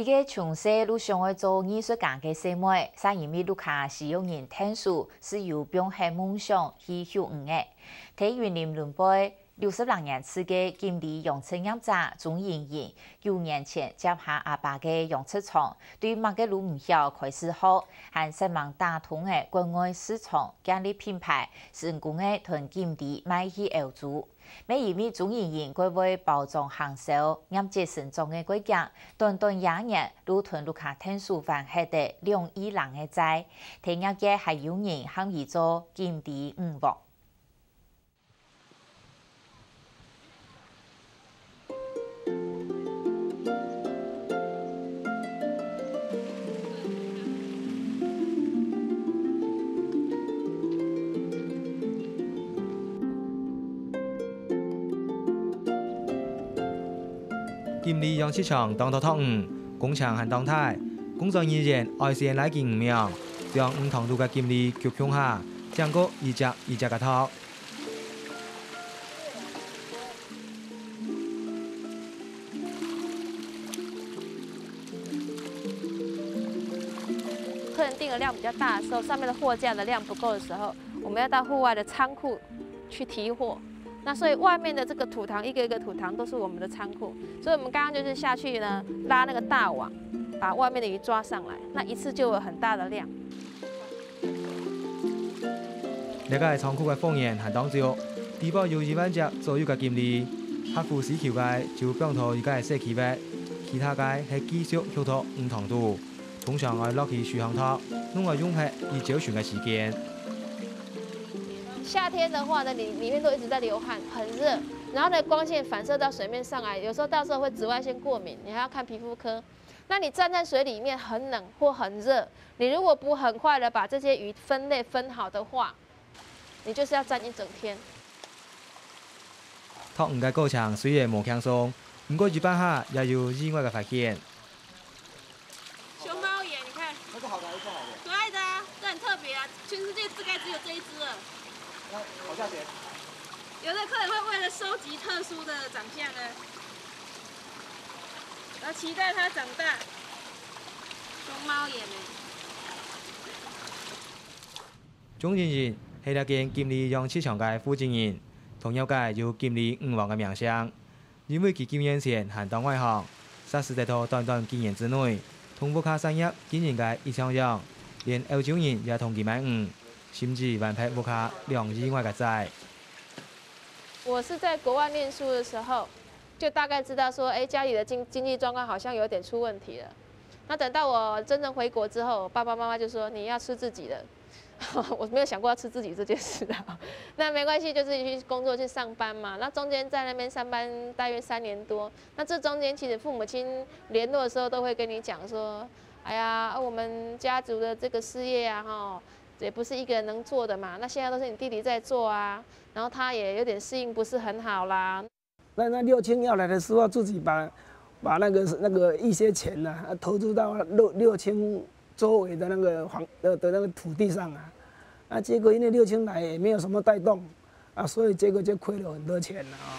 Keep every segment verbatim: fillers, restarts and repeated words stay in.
个從細就想愛做藝術家个細妹，就因為屋下需要人𢯭手，就放忒夢想去畜魚仔。在雲林崙背，六十零年次个錦鯉養殖業者鍾盈盈，九年前接下阿爸个養殖場，對麼个都毋曉，開始學，還煞猛打通了國外市場，建立品牌，成功个同錦鯉賣去歐洲。 乜因為鍾盈盈蓋會包裝行銷，業績成長个過程，短短一年，就同屋下𢯭手還忒了兩億零个債，在業界還有人喊佢做錦鯉女王。 錦鯉養殖場當多托魚，工程還當大，工作人員愛先拉緊魚網，將魚塘肚个錦鯉逐共下，整個一隻一隻个托。 客人訂的量比較大的時候，上面的貨架的量不夠的时候，我们要到户外的仓库去提货。那所以外面的这个土塘，一个一个土塘都是我们的仓库，所以我们刚刚就是下去呢，拉那个大网，把外面的鱼抓上来，那一次就有很大的量。 這个倉庫个貨源還當少，底背有一萬隻左右个錦鯉，合乎需求个就放到一个細區域，其他个係繼續畜到魚塘肚，通常愛落去水塘托，攏愛用忒一朝晨个時間。夏天的话呢，你里面都一直在流汗，很热，然后呢，光线反射到水面上来，有时候到时候会紫外线过敏，你还要看皮肤科。那你站在水里面很冷或很热，你如果不很快的把这些鱼分类分好的话， 你就是要站一整天。托魚个過程雖然無輕鬆，毋過一半下也有意外个發現。熊猫眼，你看，那是好的还是不好的？可爱的啊，这很特别啊，全世界大概只有这一只了。那好价钱？有的客人会为了收集特殊的长相呢，然后期待它长大。熊猫眼欸。 鍾盈盈係這間錦鯉養殖場个負責人，同業界有錦鯉女王个名聲。因為佢九年前還當外行，煞使得到短短幾年之內，同屋下產業經營个一場樣，連歐洲人也同佢買魚，甚至還忒屋下兩億外个債。我是在国外念书的时候，就大概知道说，哎，家里的经经济状况好像有点出问题了。那等到我真正回国之后，我爸爸妈妈就说你要吃自己的。我没有想过要吃自己这件事啊。那没关系，就是去工作去上班嘛。那中间在那边上班大约三年多，那这中间其实父母亲联络的时候都会跟你讲说，哎呀，啊我们家族的这个事业啊，哈，也不是一个人能做的嘛。那现在都是你弟弟在做啊，然后他也有点适应不是很好啦。 那那六亲要来的时候，自己把把那个那个一些钱呢、啊，投资到六六亲周围的那个房的的那个土地上啊，啊，结果因为六亲来也没有什么带动啊，所以结果就亏了很多钱了啊。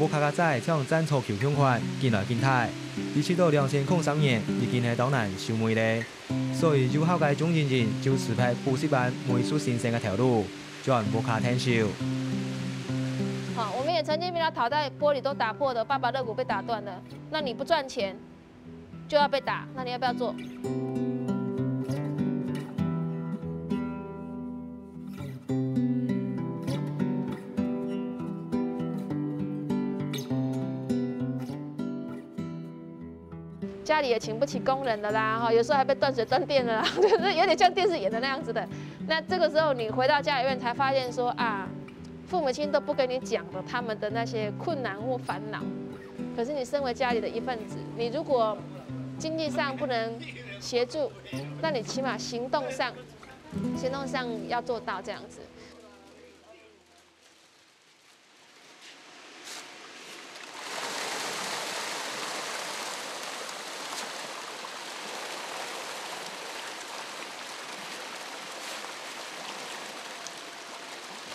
屋下个債像戰草球共款，緊來緊大，一直到兩千空三年已經係當難收尾咧。 所以有孝个鍾盈盈就辭忒補習班美術先生个頭路，轉屋下𢯭手。好，我们也曾经被他讨债，玻璃都打破的，爸爸肋骨被打断了。那你不赚钱，就要被打，那你要不要做？ 家里也请不起工人了啦，哈，有时候还被断水断电了啦，就是有点像电视演的那样子的。那这个时候你回到家里面才发现说啊，父母亲都不跟你讲的他们的那些困难或烦恼，可是你身为家里的一份子，你如果经济上不能协助，那你起码行动上，行动上要做到这样子。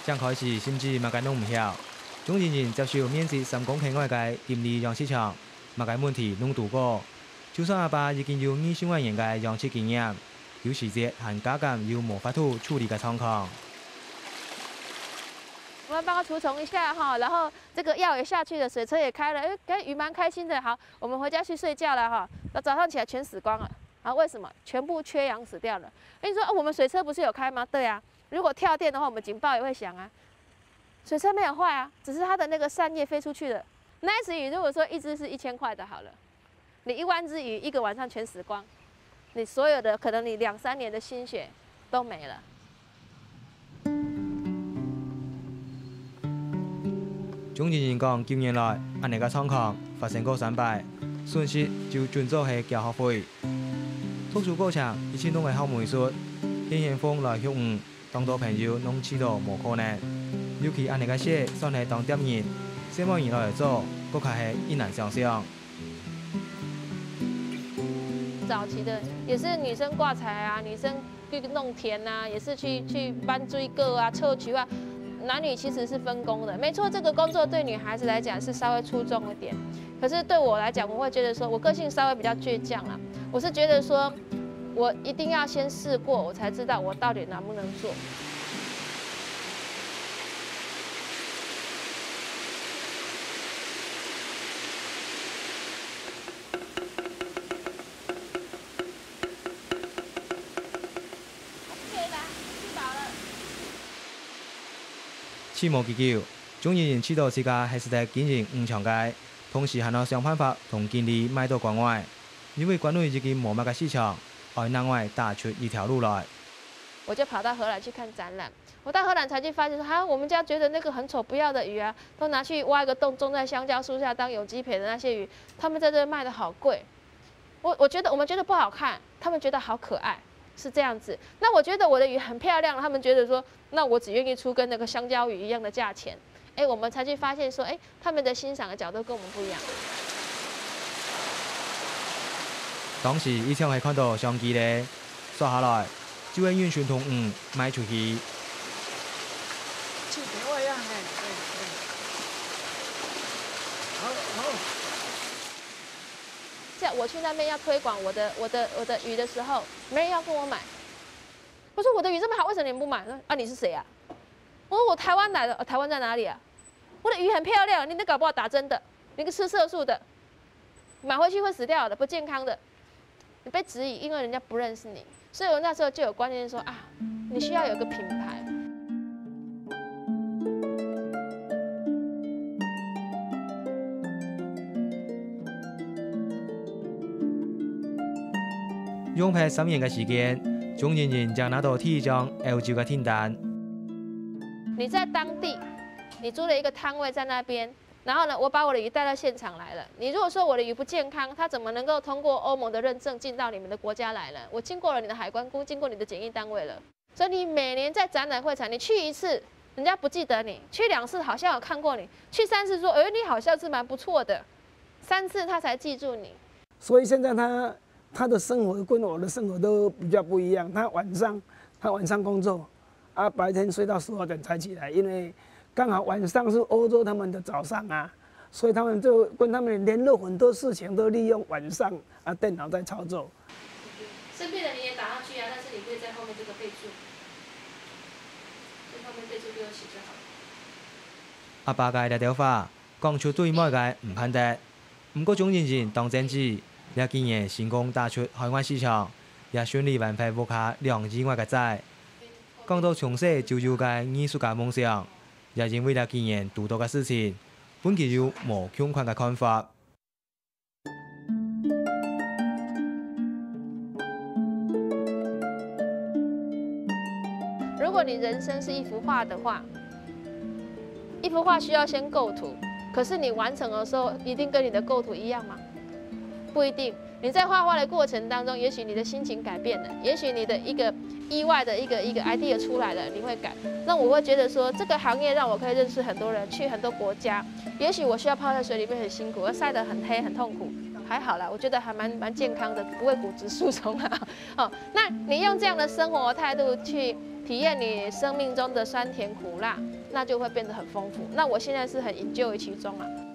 正開始甚至麼个攏毋曉，鍾仁仁接受面積三公頃外个金利養殖場，麼个問題攏堵過。就算阿爸已經有二十外年个養殖經驗，有時節還加減有無法度處理个狀況。我們幫他除蟲一下哈，然後這個藥也下去了，水車也開了，哎，魚蠻開心的。好，我們回家去睡覺了哈。那早上起來全死光了。啊，為什麼？全部缺氧死掉了。哎，你說，哦，我們水車不是有開嗎？對啊，如果跳電的話，我們警報也會響啊。水車沒有壞啊，只是它的那個扇葉飛出去了。那一池魚如果說一隻是一千塊的好了，你一萬隻魚一個晚上全死光，你所有的可能你兩三年的心血都沒了。鍾仁仁講，近年來，恁呢个狀況發生過三擺，損失就準做係繳學費。讀書過程，一直攏會學美術，天寒風來畜魚， 當多朋友攏試著無可能，尤其恁呢个雪算係當貼人，細妹人來做，更加係異難想像。早期的也是女生掛彩啊，女生去弄田啊，也是去，去搬水果啊、抽取啊，男女其實是分工的。沒錯，這個工作對女孩子來講是稍微粗重一點，可是對我來講，我會覺得說我個性稍微比較倔強啦。我是覺得說， 我一定要先試過，我才知道我到底能不能做。可以啦，吃飽了。試無幾久，鍾仁仁試著自家係識得經營魚場个，同時還愛想辦法同經理賣到國外。 因為國內已經無麼个市場，愛另外打出一條路來。我就跑到荷蘭去看展覽。我到荷蘭才去發現說，哈，我們家覺得那個很醜不要的魚啊，都拿去挖一個洞，種在香蕉樹下當有機培的那些魚，他們在這賣得好貴。我，我覺得，我們覺得不好看，他們覺得好可愛，是這樣子。那我覺得我的魚很漂亮，他們覺得說，那我只願意出跟那個香蕉魚一樣的價錢。哎，我們才去發現說，哎， 他們的欣賞的角度跟我們不一樣。當時一像係看著商機咧，煞下來就會忍順同魚賣出去。像條仔樣，嘿，嘿，嘿。好，好。像我去那邊要推廣我的，我的，我的魚的時候，沒人要跟我買。我說：「我的魚這麼好，為什麼你們不買？」說：「啊，你是誰啊？」我說：「我台灣來的。」「哦，台灣在哪裡啊？」 「我的魚很漂亮，你都搞不好打針的，你個吃色素的，買回去會死掉的，不健康的。」你被質疑，因為人家不認識你，所以我那時候就有觀念說啊，你需要有個品牌。用忒三年个時間，鍾仁仁正拿到第一張歐洲个訂單。你在當地，你租了一個攤位在那邊， 然後呢，我把我的魚帶到現場來了。你如果說我的魚不健康，它怎麼能夠通過歐盟的認證進到你們的國家來呢？我經過了你的海關，經過你的檢疫單位了。所以你每年在展覽會場，你去一次，人家不記得你；去兩次，好像有看過你；去三次說，誒，你好像是蠻不錯的，三次他才記住你。所以現在他，他的生活跟我的生活都比較不一樣。他晚上，他晚上工作， 啊，白天睡到十二點才起來，因為剛好晚上是歐洲他們的早上啊，所以他們就跟他們聯絡很多事情都利用晚上啊電腦在操作。生病了你也打上去啊，但是你可以在後面這個備註，在後面備註六十就好了。阿爸个這兜話，講出對妹个毋盼得。毋過鍾仁仁當正直，這幾年成功打出海外市場，也順利挽回屋下兩億外个債。 講到從細就有个藝術家夢想，也因為這幾年堵到个事情，分佢有無共款个看法。如果你人生是一幅畫的話，一幅畫需要先構圖，可是你完成的時候，一定跟你的構圖一樣嗎？不一定。 你在畫畫的過程當中，也許你的心情改變了，也許你的一個意外的一個，一個idea出來了，你會改。那我會覺得說，這個行業讓我可以認識很多人，去很多國家。也許我需要泡在水裡面很辛苦，要曬得很黑，很痛苦，還好啦，我覺得還蠻，蠻健康的，不會骨質疏鬆啊。哦，那你用這樣的生活態度去體驗你生命中的酸甜苦辣，那就会变得很丰富。那我现在是很 enjoy 其中啊。